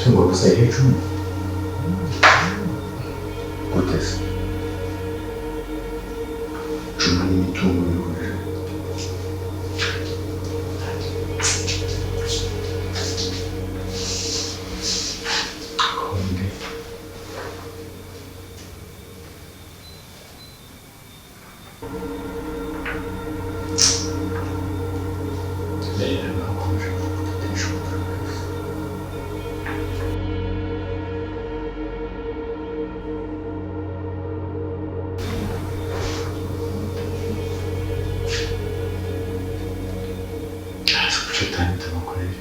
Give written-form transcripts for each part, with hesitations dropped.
Imitungo gusa icumi gute se? Cuma n'imitungo bihuje. Konde rero bakomeje kudatesha umutwe kabisa. Azi ko atanyita abakorera.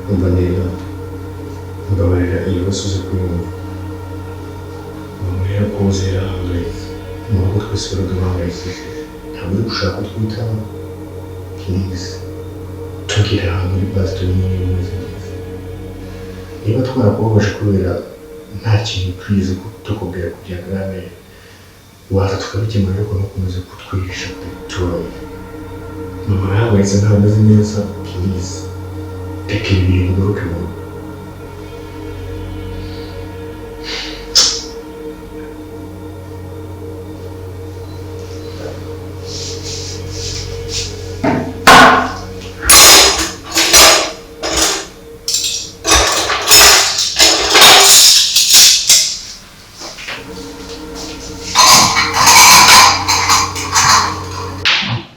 Umva rero, mbabarira ibibazo uzi kuyumva. Mbabarira ko uzi yarahangayitse. Mu rugo twese baraduhangayikishije. Ntabwo uri gushaka ko twitaho. Please. Tubwire ahantu uri basi tumenye niba umeze neza. Niba twarakubabaje kubera nta kintu twize tukubwira kugira ngo ame, waza tukabikemura, ariko ntukomeze kutwihisha pe, tubabarire. Mama arahangayitse, ntabwo ameze neza, please. Reka ibi bintu ugaruke mu rugo.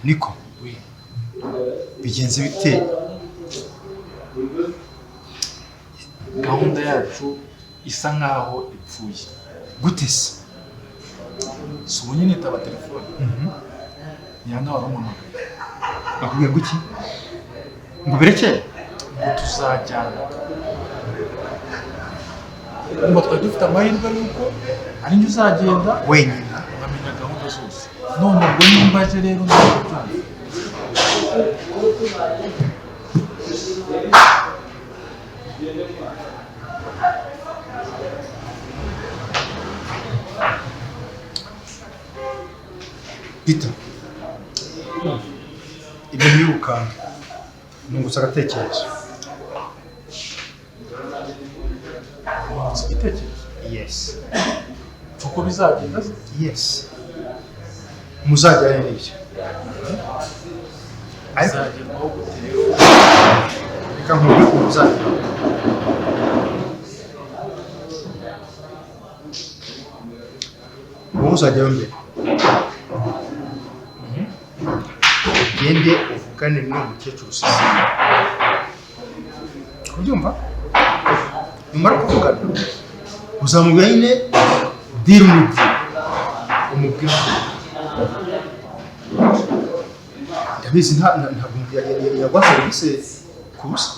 Niko bigenze bite? Gahunda yacu isa nkaho ipfuye. Gute se? Si ubu nyine nitaba telefone yanga wari umuhamagaye. Akubwiye guki ngo birekere? Ngo tuzajyana. Ngo twari dufite amahirwe y'uko ari njye uzagenda wenyine nkamenya gahunda zose, none ubwo nimba aje rero ntabwo byumva. Peter, ibyo ntibigukange, nungutse agatekerezo. Wungutse igitekerezo? Yes. Uko bizagenda se? Yes, muzajyane n'ibyo ariko. Bizagerwaho gute rero? Reka nkubwire ukuntu muzageraho. Wowe uzajyayo mbere, ugende uvugane n'uwo mukecuru usize, kubyumva. Numara kuvugana uzamubwira nyine deal ni deal, umubwira ko ndabizi ntabwo yaguha serivisi ku busa.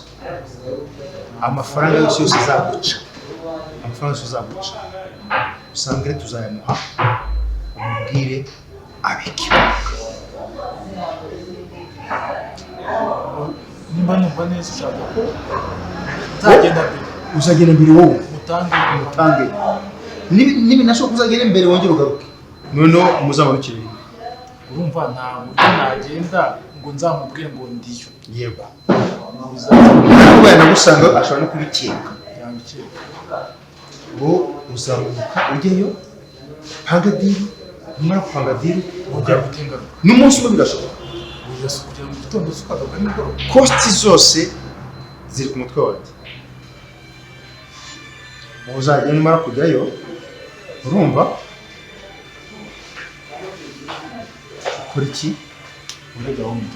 Amafaranga yose yose azaguca, amafaranga yose azaguca usanga tuzayamuha, umubwire abike. Nimba numva neza, ushaka ko nzagenda mbere? Uzagenda mbere wowe. Mutange. Umutange. Nibinashoboka uzagenda imbere wongere ugaruke, noneho muzamanukire rimwe. Urumva nta buryo nagenda ngo nzamubwire ngo ndiyo. Yego. Bizaza. Kuba yanagusanga ashobora no kubikeka. Yabikeka. Ngo uzamuka ujyeyo pange deal, numara gupanga deal wongera gutingaruka. N'umunsi umwe birashoboka. Ujya kugera mu gitondo se ukagaruka nimugoroba? Cost zose ziri ku mutwe wanjye. Uzajya numara kujyayo, urumva, ukora iki? Muri gahunda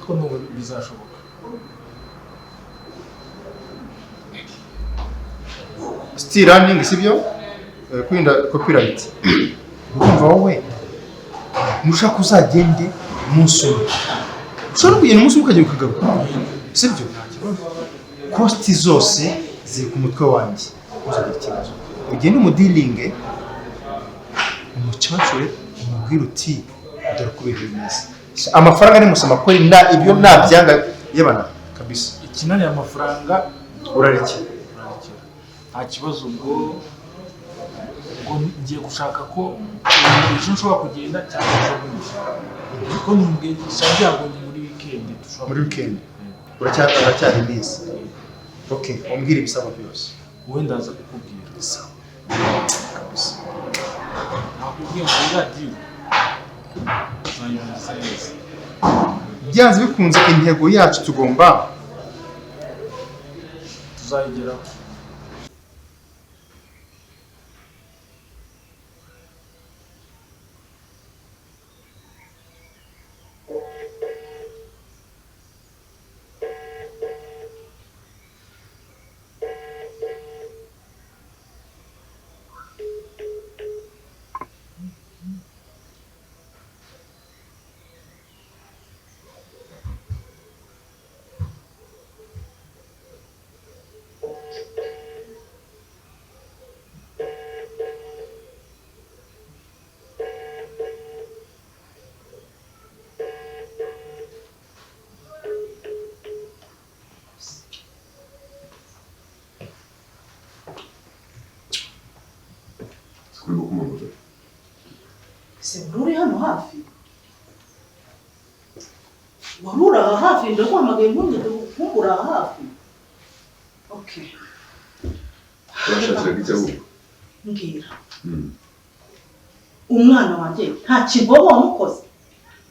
ko n'ubu bizashoboka? Still running, sibyo? Kwirinda copyright. Urumva wowe nushaka uzagende umunsi umwe, ushobora no kugenda umunsi umwe ukagenda ukagaruka, sibyo? Cost zose ziri ku mutwe wanjye, uzagira ikibazo ugende umudealinge, umucacure, umubwire uti: "Dore uko ibintu bimeze, amafaranga ni musama kuri na ibyo nabyanga yabana kabisa." Ikinaniye amafaranga. Urarekera. Urarekera, nta kibazo ubwo. Ubwo ngiye gushaka ko ejo nshobora kugenda cyangwa ejo bundi, kuko ntumbwiye byago ni muri weekend dushobora. Muri weekend uracyari iminsi. Okay, umbwire ibisabwa byose. Wowe ndaza kukubwira. Sawa kabisa. Nakubwiye ngo iriya deal tuzayirangiza neza. Byanze bikunze intego yacu tugomba tuzayigeraho. Urimo kumamaza? Ese wari uri hano hafi? Wari uri aha hafi? Ndaguhamagaye ntungende kumbura aha hafi. Okay. Urashakiraga icyo ahubwo? Mbwira. Umwana wanjye nta kintu waba wamukoze.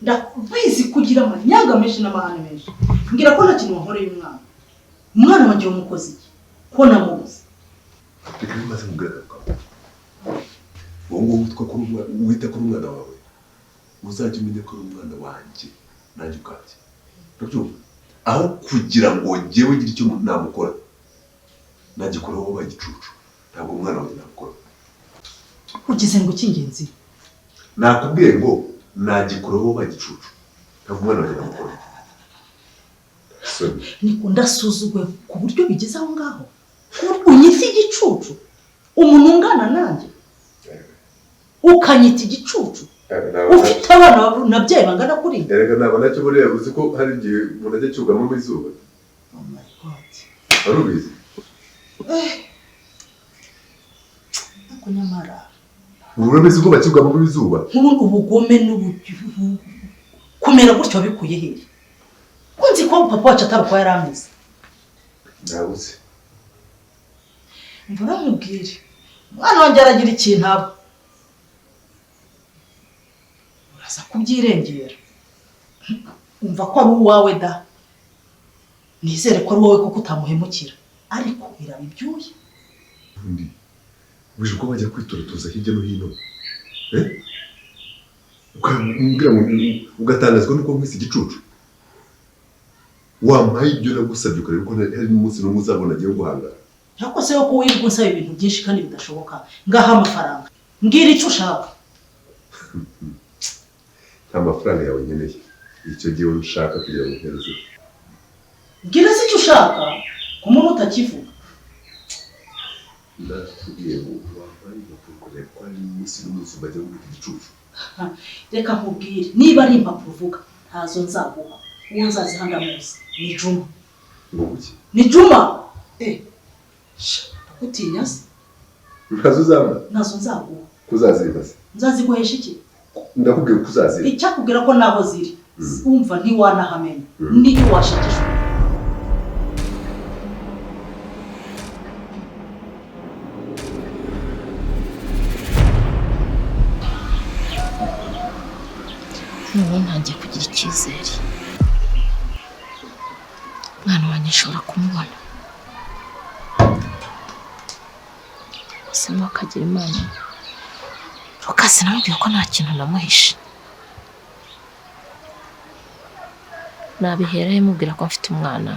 Ndabizi kugira amanyanga menshi n'amahane menshi. Mbwira ko nta kintu wankoreye umwana. Umwana wanjye wamukoze iki? Ko namubuze. Reka bimaze kugaragara. Uwo nguwo witwa ko wita ko umwana wawe, uzajya umenya ko ari umwana wanjye nanjye ubwanjye. Urabyumva? Aho kugira ngo njyewe ngire icyo namukora, nagikora wowe wabaye igicucu. Ntabwo umwana wanjye namukora. Ugize ngo icy'ingenzi? Nakubwiye ngo nagikora wowe wabaye igicucu. Ntabwo umwana wanjye namukora. Soni. Niko ndasuzuguye ku buryo bigeze aho ngaho. Unyita igicucu? Umuntu ungana nanjye ukanyita igicucu? Ufite abana nabyaye bangana kuri? Erega ntabwo nacyo buriya uzi ko hari igihe umuntu ajya acyugamamo izuba. Oh my God. Wari ubizi? Ariko nyamara Ubu urabizi ko bacyugamamo izuba? Nk'ubu ubugome kumera gutyo wabikuye hehe? Ko nzi ko papa wacu atari uko yari ameze. Ntabuze. Mvura nkubwire. Umwana wanjye aragira ikintu aba. Uraza kubyirengera. Umva ko ari uwawe da. Nizere ko ari uwawe kuko utamuhemukira. Ariko iraba ibyuya. Undi. Wije uko bajya kwitoratoza hirya no hino. Ukambwira ngo ugatangazwa nuko nkwise igicucu. Wampaye ibyo nagusabye ukareba ko hari n'umunsi n'umwe uzabona agiye guhangara. Ariko se ko wirirwa unsaba ibintu byinshi kandi bidashoboka, ngaha amafaranga. Mbwira icyo ushaka. Nta mafaranga yawe nkeneye. Icyo gihe nshaka kugira ngo nkereze. Mbwira se icyo ushaka, ku muntu utakivuga. Ndakubwiye ngo wampaye impapuro ukareba ko hari n'umunsi n'umunsi bajya gukubita igicucu. Reka nkubwire, niba ari impapuro uvuga, ntazo nzaguha. Uwo nzaziha ndamuzi. Ni Juma. Ngo kuki? Ni Juma. Ndagutinya se? Ntazo uzampa? Ntazo nzaguha. Kuzazimba se? Nzaziguhesha iki? Ndakubwiye ko uzazimba. Icyakubwira ko naho ziri. Umva ntiwanahamenya. Niyo washakishwa. Noneho ntangiye kugira icyizere. Umwana wanjye nshobora kumubona. Gusa nawe akagira Imana. Rukasi namubwiye ko nta kintu namuhishe. Nabiherayo mubwira ko mfite umwana.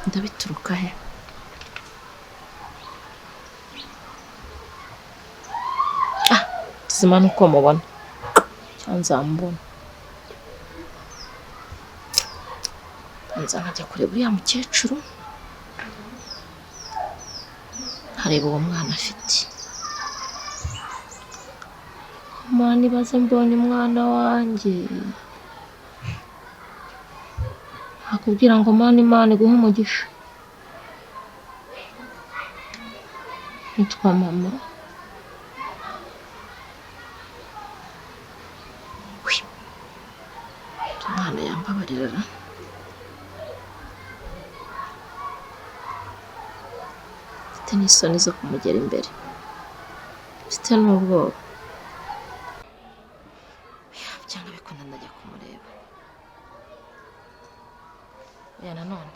Ndabituruka he? Ah, tuzima nuko mubona. Cyangwa nzamubona. Nza nkajya kureba uriya mukecuru, nkareba uwo mwana afite. Mana ibaze mbonye umwana wanjye. Nakubwira ngo Mana Imana iguhe umugisha. Nitwa mama. Wi. Umwana yambabarira ra. Mfite n'isoni zo kumugera imbere. Mfite n'ubwoba. Byanga bikunda ndajya kumureba. Oya nanone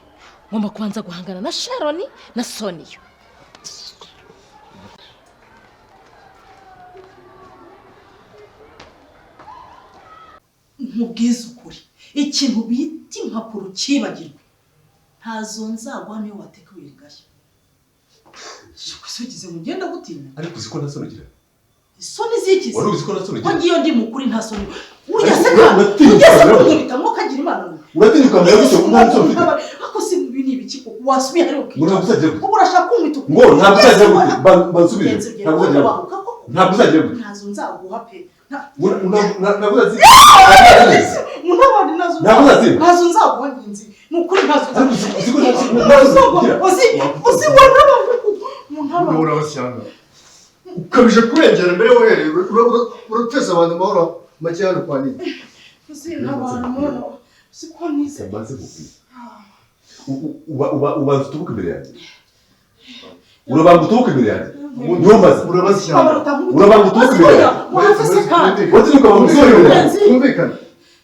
ngomba kubanza guhangana na Sharon na Sonia. Nkubwize ukuri, ikintu bita impapuro cyibagirwe, ntazo nzagwa niyo wateka ibuye rigashya. Gusa ugize ngo ngenda gutinya. Ariko uzi ko nta soni ugira? Isoni zikize. Wari uzi ko nta soni Ko ugira? ngiyo ndi mukuri nta soni. Urya Ariko se kandi uratinyuka ugeze mbere kunkubita mwo kagira Imana mwe. Uratinyuka mbere gutyo ko nta soni ufite? Ako si ibi ni ibiki koko? Wasubiye hariya Ngo ukicara. ntabwo uzagira gute? Ubu urashaka kunkubita Ngo ntabwo uzagira gute? Bansubije. Genza ugende Ntabwo uzagira gute? wahuka koko. Ntabwo uzagira gute? Ntazo nzaguha pe. Ngo ntabwo uzagira. Muntabari ntazo Ntabwo uzatsinda. ntazo nzaguha ngenzi. Ni ukuri ntazo Ariko uzi ko nta ntazo soni ugira? uzi uzi wantabari muntabari. Urabashyanga ukabije kurengera mbere wohereye urateza abantu amahoro make hano kwa nini. Uzi ntabara mwana. Uzi ko nize. Mbanze nkubwire. Ubanza utubuke imbere yanjye. Urabanga utubuke imbere yanjye. Niyo mbaza. Urabashyanga. Urabanga utubuke imbere yanjye. Wahava se kandi. Watinyuka bamusore imbere yanjye. Twumvikane.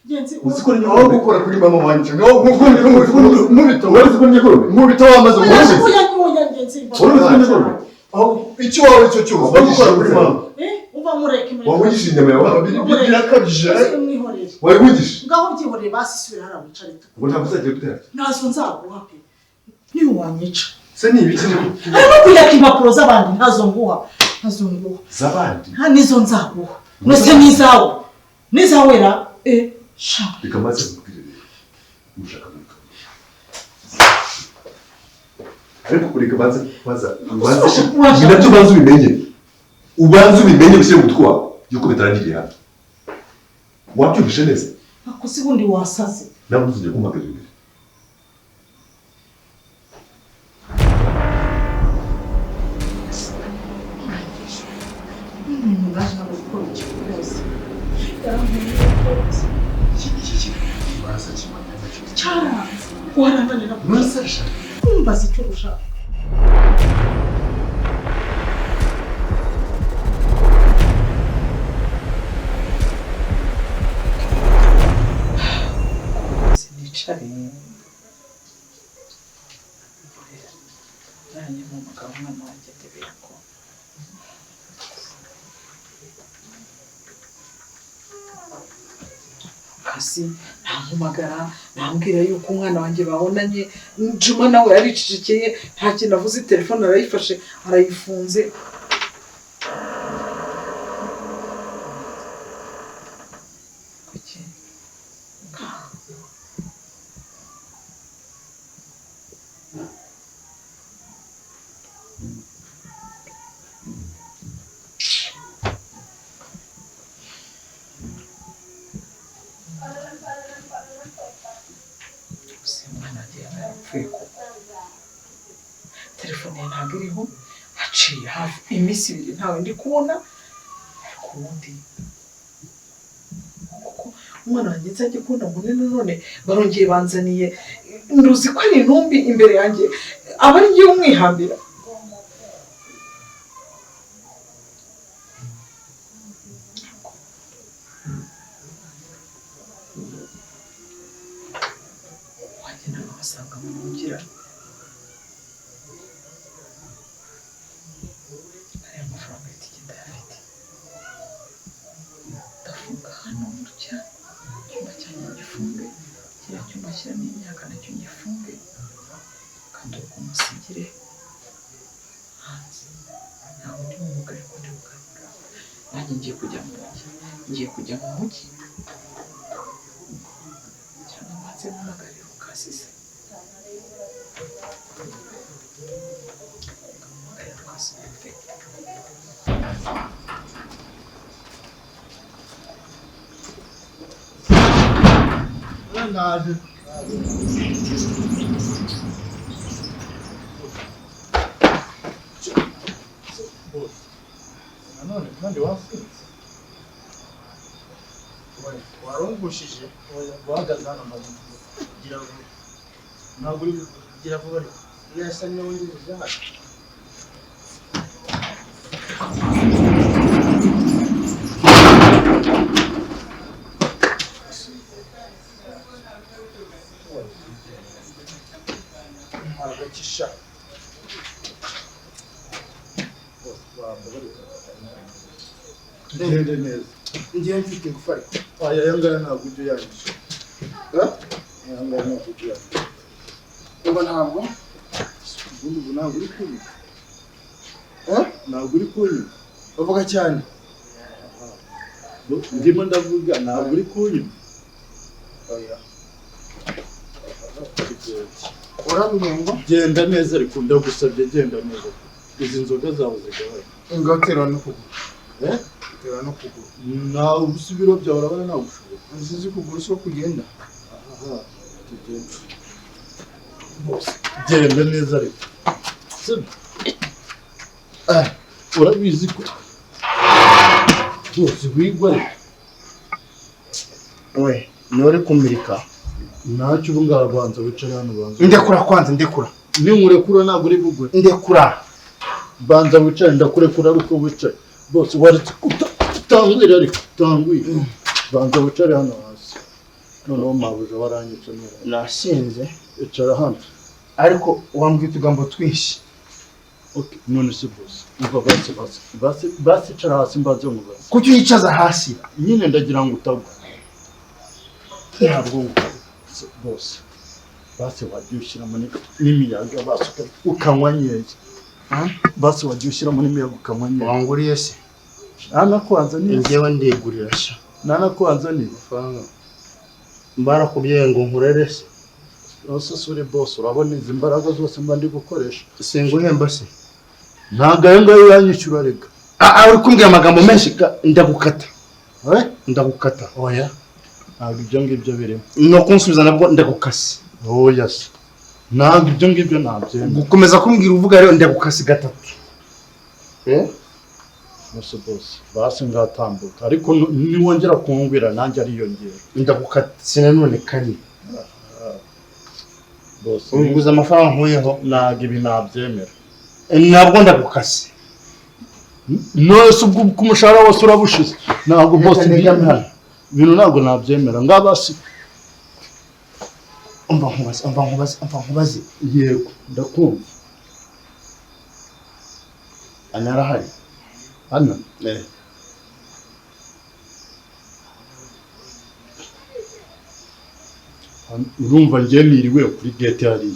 Genzi. Uzi ko Aho gukora kuri mama wanje ngaho nkubita Urabizi ko njye nkubita wamaze Oya nkubita. oya oya genzi. Urabizi ko njye Aho icyo waba icyo cyose aho gukora kuri mama. Eh, uva mureke mureke. Wavugishije inyama yawe. Birakabije. Uzi mwihorere. Wayivugishije. Ngaho byihorere basi subira hariya wicare tu. Ngo ntabwo uzagira gute? Ntazo nzaguha pe. Niyo wanyica. Se ni ibiki? Harimo kuyaka impapuro z'abandi ntazo nguha. Ntazo nguha. Z'abandi. Nta nizo nzaguha. Mwese nizawe. Nizawe ra. Eh, sha. Reka maze nkubwire rero. Ushaka kuvuga. Ariko reka banze baza ubanze ibi nabyo ubanze ubimenye. Ubanze ubimenye ushyire mu mutwe wawe yuko bitarangiriye hano. Wabyumvise neza? Ako si bundi wasaze. Nawe ntuzongere kumpamagara imbere. Umuntu naje ntabwo gukora ikintu rwose. Yarankundiye rwose. Cyaranze. Warananira kumbaza icyo ushaka. Sinicare nanjye mpamagara umwana wanjye ndebera ko kasi ntampamagara ntambwira yuko umwana wanjye babonanye. Juma nawe yaricecekeye nta kintu avuze, telefone arayifashe arayifunze. Kuki? Gusa umwana wanjye yaba yarapfuye koko. Telefone ye ntabwo iriho, haciye hafi iminsi ibiri ntawe ndi kubona. Ariko ubundi kuko umwana wanjye nzajya kubona mbone nanone barongeye banzaniye, nduzi ko ari intumbi imbere yanjye, aba ari ngiye umwihambira. Wagenda nkabasanga mu ngira ariya mafaranga y'itike ndayafite, ndafunga hano gutya, icyumba cyanjye gifunge, kiriya cyumba shyiramo imyaka nacyo gifunge, kandi ubwo musigire hanze. Ntabwo ndi bumugare ko ndi bugarura. Nanjye ngiye kujya mu mujyi, ngiye kujya mu mujyi cyangwa mbanze mpamagare Lukasi se. Mpamagare Lukasi yumve. Naje. Urangushije Uhagaze hano maze gira vuba. Ntabwo uri gira vuba ariko. Nasa n'uwungejeje hano. Agakisha. Tugende neza. Ngiye mfite ingufu ariko. Aya aya ngaya ntabwo ujya uyanyisha. Aya ngaya ntabwo ujya uyanyisha. Ubwo ntabwo Ubundi ubu ntabwo uri kunywa. Ntabwo uri kunywa. Uvuga cyane. Ndimo ndavuga ntabwo uri kunywa. Oya. Urambwiye ngo genda neza ariko ndagusabye genda neza. Izi nzoga zawe zigabanya. Ingotero no kuguru. Tera no kuguru. Nawe ibiro byawe urabona ntabwo ushobora. Nzizi kuguru so kugenda. Aha, tugenda. Bose genda neza ariko. Urabizi ko bose wigwa ariko. We, ni uri kumirika. Ntacyo ubu ngaho banza wicare hano banza. Ndekura kwanza ndekura. Ninkurekura ntabwo uri bugwe. Ndekura. Banza wicare ndakurekura ariko wicaye. Bose waretse utangwira ariko utangwira. Banza wicare hano hasi. Noneho mabuja waranyica none. Nasinze. Icara hano. Ariko wambwiye utugambo twinshi. Okay, none se bose. Umva basi basi. Basi basi icara hasi mbanze nkubaze. Kuki uyicaza hasi? Nyine ndagira ngo utagwa. Ntabwo bose. Basi wagiye ushyiramo n'imiyaga basi ukanywa nkeya. Basi wagiye ushyiramo n'imiyaga ukanywa nkeya. Wanguriye se? Ntanakwanza ni. Njyewe ndigurira sha. Ntanakwanza ni. Amafaranga. Barakubwiye ngo nkurere se. Ose suri boss urabona izi mbaraga zose mba ndi gukoresha. Singuhemba se. Ntabwo ayo ngayo yanyishyura rega. Uri kumbwira amagambo menshi ndagukata. Ndagukata. Oya. Ntabwo ibyo ngibyo birimo. No kunsubiza nabwo ndagukase. Oya se. Ntabwo ibyo ngibyo nabyemera. Gukomeza kumbwira uvuga rero ndagukase gatatu. Bose bose basi ngatambuka ariko niwongera kungwira nanjye ariyongera. Ndagukatse nanone kane. Bose uguza amafaranga nkuyeho. Ntabwo ibi nabyemera. Nabwo ndagukase. Nose ubwo ku mushahara wose urabushize. Ntabwo bose ibintu ntabwo nabyemera ngabasi. Umva nkubaze, umva nkubaze, umva nkubaze. Yego ndakumva. Ana arahari. Ana? Urumva njye niriwe kuri gate hariya.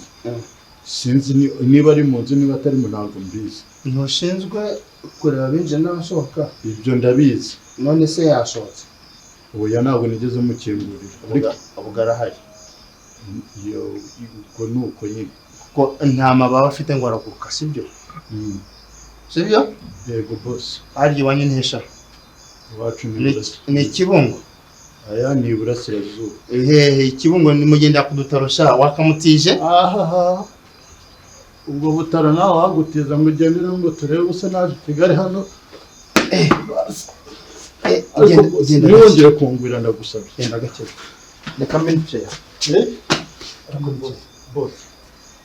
Sinzi niba ari mu nzu niba atari mu ntabwo mbizi. Ntushinzwe kureba abinjira n'abasohoka? Ibyo ndabizi. None se yasohotse? Oya ntabwo nigeze mukingurira. Ubwo arahari. Iyo ubwo ni uko nyine. Kuko nta mababa afite ngo araguruka sibyo? Sibyo? Yego boss. Harya iwanyu ntihesha? Iwacu ni Kibungo. Aya ni iburasirazuba. Hehe Kibungo ni mugenda kudutarosha wakamutije? Ahaha. Ubwo butaro nawe wagutiza ngo ugendere ngo turebe usa naje Kigali hano. Genda ntiwongere kungwira ndagusabye. Genda gake. Reka mbe nicaye. Boss.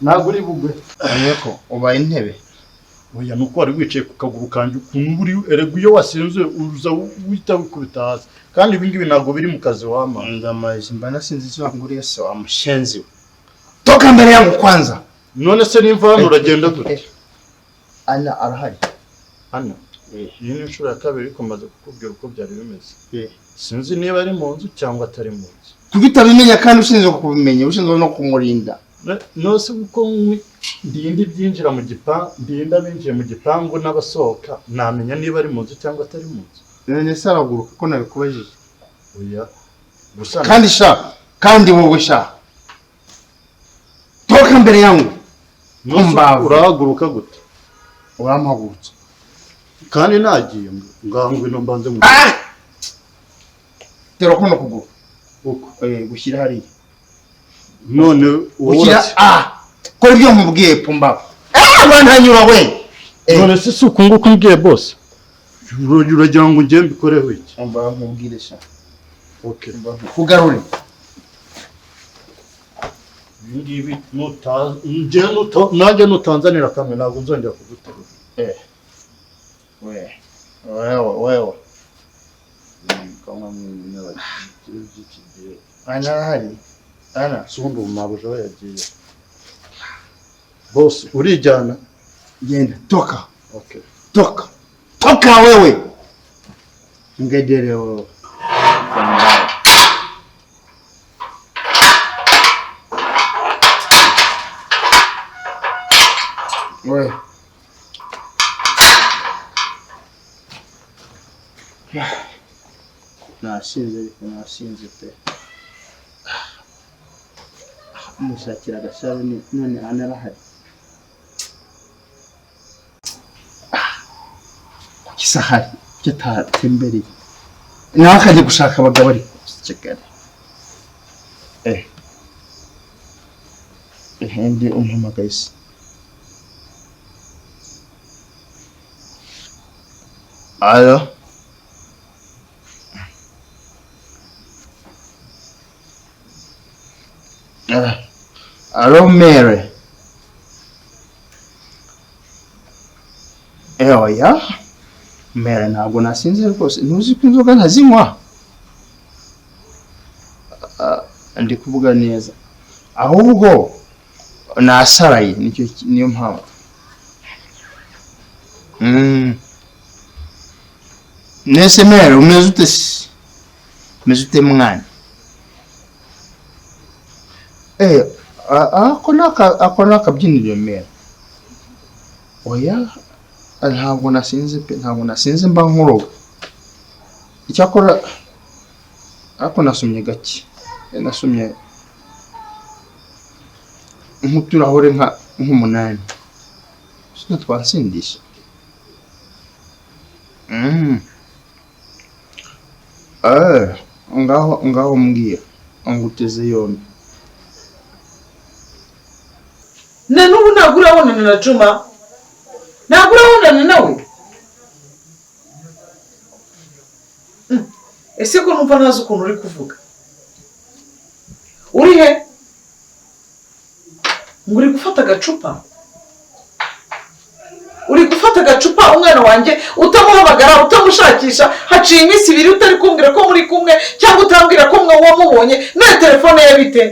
Ntabwo uri bugwe. Ariko ubaye intebe. Oya nuko wari wicaye ku kaguru kanjye ukuntu uri erega iyo wasinze uza wita wikubita hasi. Kandi ibi ngibi ntabwo biri mu kazi wama. Ndamaje mba nasinze icyo wanguriye se wa mushenzi we. Toka mbere yangu kwanza. None se nimva hano uragenda gute? Ana arahari. Ana? Iyi ni inshuro ya kabiri ariko maze kukubwira uko byari bimeze. Sinzi niba ari mu nzu cyangwa atari mu nzu. Kuko utabimenya kandi ushinzwe kubimenya, ushinzwe no kumurinda. Nose uko ndinda ibyinjira mu gipangu, ndinda abinjiye mu gipangu n'abasohoka, namenya niba ari mu nzu cyangwa atari mu nzu. None se araguruka ko nabikubajije? Oya. Gusa kandi sha, kandi wowe sha. Toka mbere yangu. Kumbavu. Urahaguruka gute? Urampagurutsa. Kandi nagiye ngaho ngwino mbanze mu. Tera kuno kuguru. Uko gushyira hariya. None ushyira kora ibyo nkubwiye pumba. Urantanyura we. None se si uku nguku umbwiye boss? Uragira ngo njye mbikoreho iki? Umva nkubwire sha. Okay. Kugarure. Ngibi nanjye nutanzanira kamwe ntabwo nzongera kuguterura. We. Wewe wewe. Kamwe by'iki. Ana hari. Ana sundi mabuja we yagiye. Boss urijyana. Genda toka. Okay. Toka. Toka wewe. Ngedere wewe. We. Nasinze pe. Mushakira agasabune none anarahari. Kuki sahari kitatembereye? Nawe akajya gushaka abagabo ariko Kigali. Ndi umpamagaye se. Alo. Alo Mary. Oya. Mary ntabwo nasinze rwose. Ntuzi ko inzoga ntazinywa. Ndi kuvuga neza. Ahubwo nasaraye nicyo niyo mpamvu. Nese Mary umeze ute se? Umeze ute mwana? Ako nakabyiniriro Mary. Oya ntabwo nasinze pe, ntabwo nasinze mba nkuroga. Icyakora ariko nasomye gake. Nasomye nk'uturahure nk'umunani. Sino twansindisha. Ngaho mbwira nguteze yombi. Na n'ubu ntabwo urabonana na Juma, ntabwo urabonana nawe. Ese ko numva ntazi ukuntu uri kuvuga? Uri he? Ngo uri gufata agacupa? Uri gufata agacupa umwana wanjye utamuhamagara, utamushakisha, haciye iminsi ibiri utari kumbwira ko muri kumwe cyangwa utambwira ko mwe wamubonye, none telefone ye bite?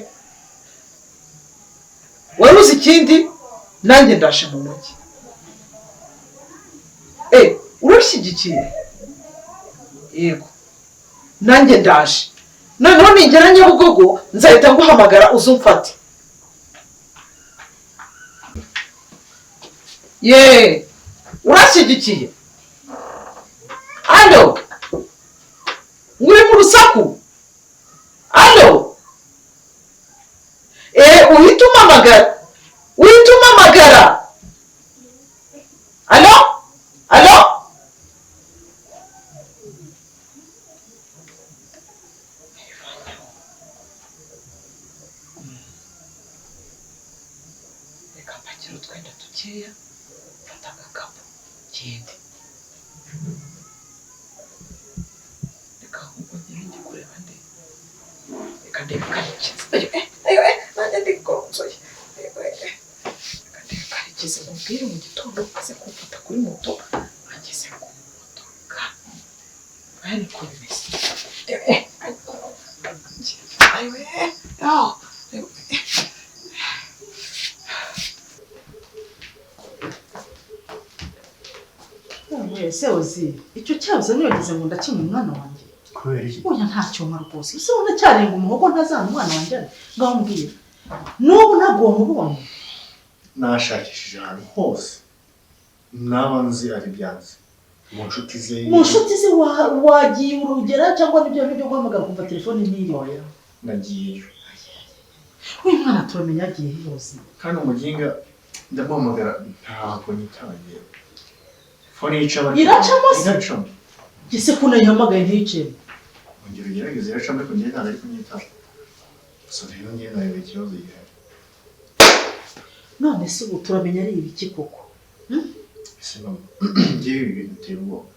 Wari uzi ikindi? Nanjye ndaje mu mujyi. Urashyigikiye? Yego. Nanjye ndaje. Noneho ningera Nyabugogo nzahita nguhamagara uzumfate. Ye, urashyigikiye? Alo? Uri mu rusaku? Alo? Uhita umpamagara. Uhita umpamagara. Alo? Alo? Reka mpakire utwenda dukeya, mfata agakapu ngende. Reka ahubwo ngende njye kureba nde. Reka ndebe Karekezi. Ayo, nanjye ndigonzoye. Reka ndebe Karekezi mubwire mu gitondo aze kumfata kuri moto, ageze ku modoka. Aya niko bimeze. Ayo, Ese uzi icyo cyabuze niyogeze ngo ndakimwe umwana wanjye. Kubera iki? Oya ntacyo nka rwose. Ese ubona cyarenga umuhogo ntazana umwana wanjye ngaho mbwira. N'ubu ntabwo wamubonye. Nashakishije ahantu hose. Naba nzi ari byanze. Mu nshuti ze. Mu nshuti ze wagiye urugera cyangwa nibyo byo guhamagara kumva telefone ntiri. Oya nagiyeyo. Uyu mwana turamenya agiye hose. Kandi umuginga ndamuhamagara ntabwo nyitangiye. Fone yicamo. Iracamo se? Iracamo. Gise ko nayihamagaye ntiyicemo. Ongera ugerageze iracamo ariko njye ntabwo ari kunyitaba. Gusa rero njye nayobewe ikibazo gihari. None se ubu turamenya ari ibiki koko? Ese mama, njyewe ibi bintu biteye ubwoba.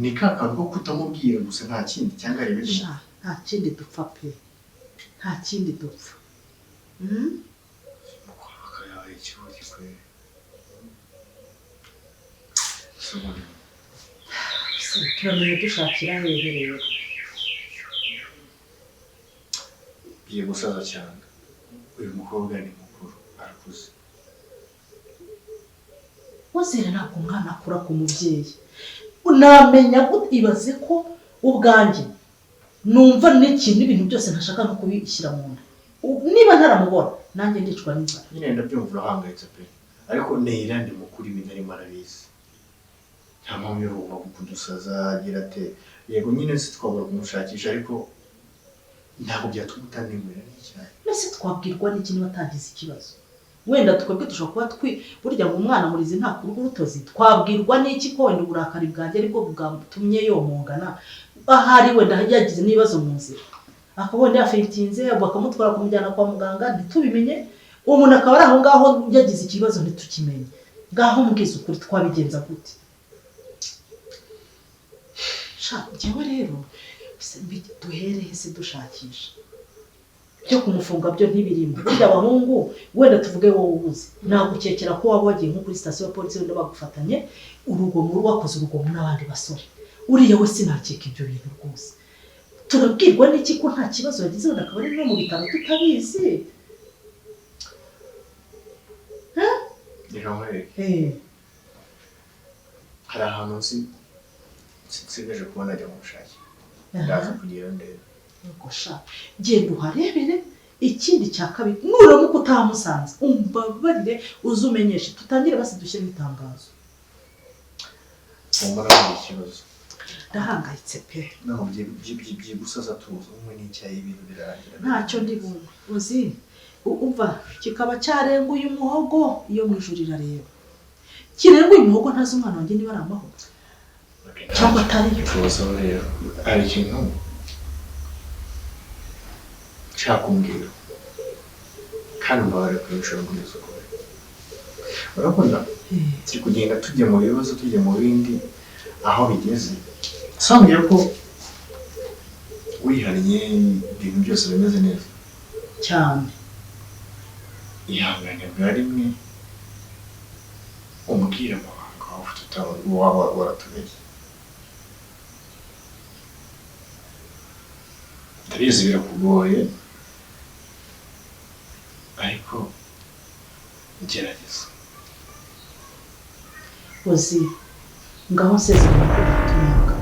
Ni ka kantu ko kutamubwira gusa nta kindi cyangwa hari ibindi. Nta kindi dupfa pe, nta kindi dupfa. Umukobwa yawe ikibazo kweli. Turamenya dushakira hehe rero? Bigiye gusaza cyane. Uyu mukobwa ni mukuru, arakuze. Wazira ntabwo umwana akura ku mubyeyi. Unamenya gute? Ibaze ko ubwanjye numva n'ikintu ibintu byose ntashaka no kubishyira mu nda. Niba ntaramubona nanjye ndicwa n'inzara. Nyine ndabyumva urahangayitse pe, ariko Neira ni mukuru, ibintu arimo arabizi. Nta mpamvu yo kuguma kudusaza agira ate. Yego nyine si twabura kumushakisha, ariko ntabwo byatuma utanenywera n'icyayi. Mbese twabwirwa n'iki niba atagize ikibazo? Wenda twebwe dushobora kuba burya ngo umwana murizi nta kurugo urutozi. Twabwirwa n'iki ko wenda uburakari bwanjye aribwo bwatumye yomongana? Ahari wenda yagize n'ibibazo mu nzira, akaba wenda yafetinze bakamutwara kumujyana kwa muganga ntitubimenye, umuntu akaba ari aho ngaho yagize ikibazo ntitukimenye. Ngaho mbwiza ukuri, twabigenza gute? Sha njyewe rero duhere se dushakisha. Byo kumufunga byo ntibirimo. Burya abahungu wenda tuvuge wowe ubuze, nagukekera ko waba wagiye nko kuri sitasiyo ya polisi wenda bagufatanye urugomo, wakoze urugomo n'abandi basore. Uriya we sinakeka ibyo bintu rwose. Turabwirwa n'iki ko nta kibazo yagize, wenda akaba ari no mu bitaro tutabizi? Reka nkwereke, hari ahantu nzi nsigaje kuba najya kumushakira. Ndaza kugera ndebe. Sha genda uharebere. Ikindi cya kabiri, nuramuka utamusanze umbabarire uzumenyeshe, tutangire basi dushyiremo itangazo. Humura nta kibazo. Ndahangayitse pe. Naho byigusaza tuza umwe n'icyayi ibintu birarangira. Ntacyo ndi bunywe uzi. Umva kikaba cyarenguye umuhogo, iyo mu ijuru irareba. Kirenguye umuhogo ntazi umwana wanjye niba ari amahoro cyangwa atari yo. Tuza rero, hari ikintu nshaka kumbwira kandi mbabare kuri inshuro mbwiza ukuri. Urabona turi kugenda tujya mu bibazo, tujya mu bindi, aho bigeze sambwira ko wihariye ibintu byose bimeze neza cyane. Ihangane bwa rimwe umbwire amabanga waba ufite waba waratubeshye. Ndabizi birakugoye, ariko gerageza. Uzi ngaho nsezeranya ko utumwuka.